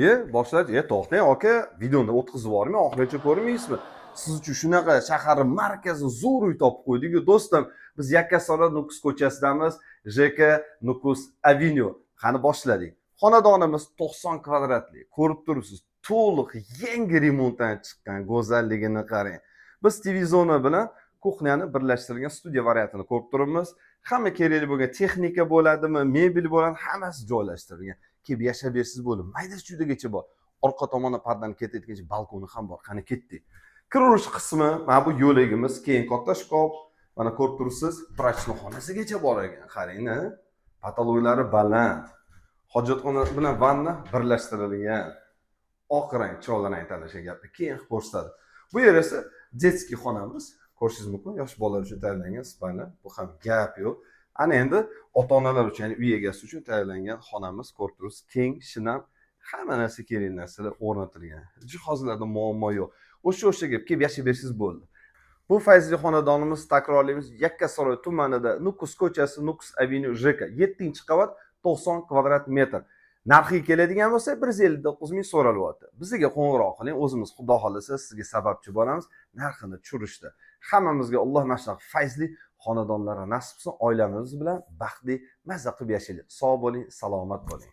Ye, boshladi. "E, to'xtang, aka, videoni o'tkazib yubormang, oxirigacha ko'rmaysizmi? Siz uchun shunaqa shahar markazi zo'r uy topib qo'ydik-ku, do'stim. Biz Yakkasaroy, Nukus ko'chasidamiz, ЖК Nukus Avenue. Qani, boshladik. Xonadonimiz 90 kvadratli. Ko'rib turibsiz, to'liq yangi remontdan chiqqan, go'zalligini qarang. Biz TV zona bilan кухня ni birlashtirilgan studiya variantini ko'rib turibmiz. Hamma kerakli bo'lgan texnika bo'ladimi, mebel bo'ladi, hammasi joylashtirilgan. Kelib yashab bersangiz bo'ladi. Mayda chuydagacha bor. Orqa tomondan pardani ketayotgancha balkoni ham bor. Qani, ketdik. Kiraverish qismi, mana bu yo'lagimiz, keyin katta shkaf, mana ko'rib turibsiz, прачечный xonasigacha bor ekan. Qarang, потолок lari baland. Hojatxona bilan vanna birlashtirilgan. Oq rang, chiroyli rang tanlashgan gapni keyin ko'rsatadi. Bu yer esa детский xonamiz. Ko'rishingiz mumkin, yosh bolalar uchun tayyorlangan спальня. Bu ham gap yo'q. Ana endi ota-onalar uchun, ya'ni uy egasi uchun tayyorlangan xonamiz, ko'rib turibsiz, keng, shinam, hamma narsa, kerakli narsalar o'rnatilgan. Jihozlarda muammo yo'q. O'sha kelib yashab bersangiz bo'ldi. Bu fayzli xonadonimiz, takrorlaymiz, Yakkasaroy tumanida, Nukus ko'chasi, Nukus Avenue ЖК, 7-qavat, 90 kvadrat metr. Narxiga keladigan bo'lsa, 159 ming so'ralyapti. Bizga qo'ng'iroq qiling, o'zimiz, xudo xohlasa, sizga sababchi bo'lamiz narxini tushirishda. Hammamizga Alloh mana shunaqa fayzli xonadonlarni nasib qilsin, oilamiz bilan baxtli, mazza qilib yashaylik. Sog' bo'ling, salomat bo'ling.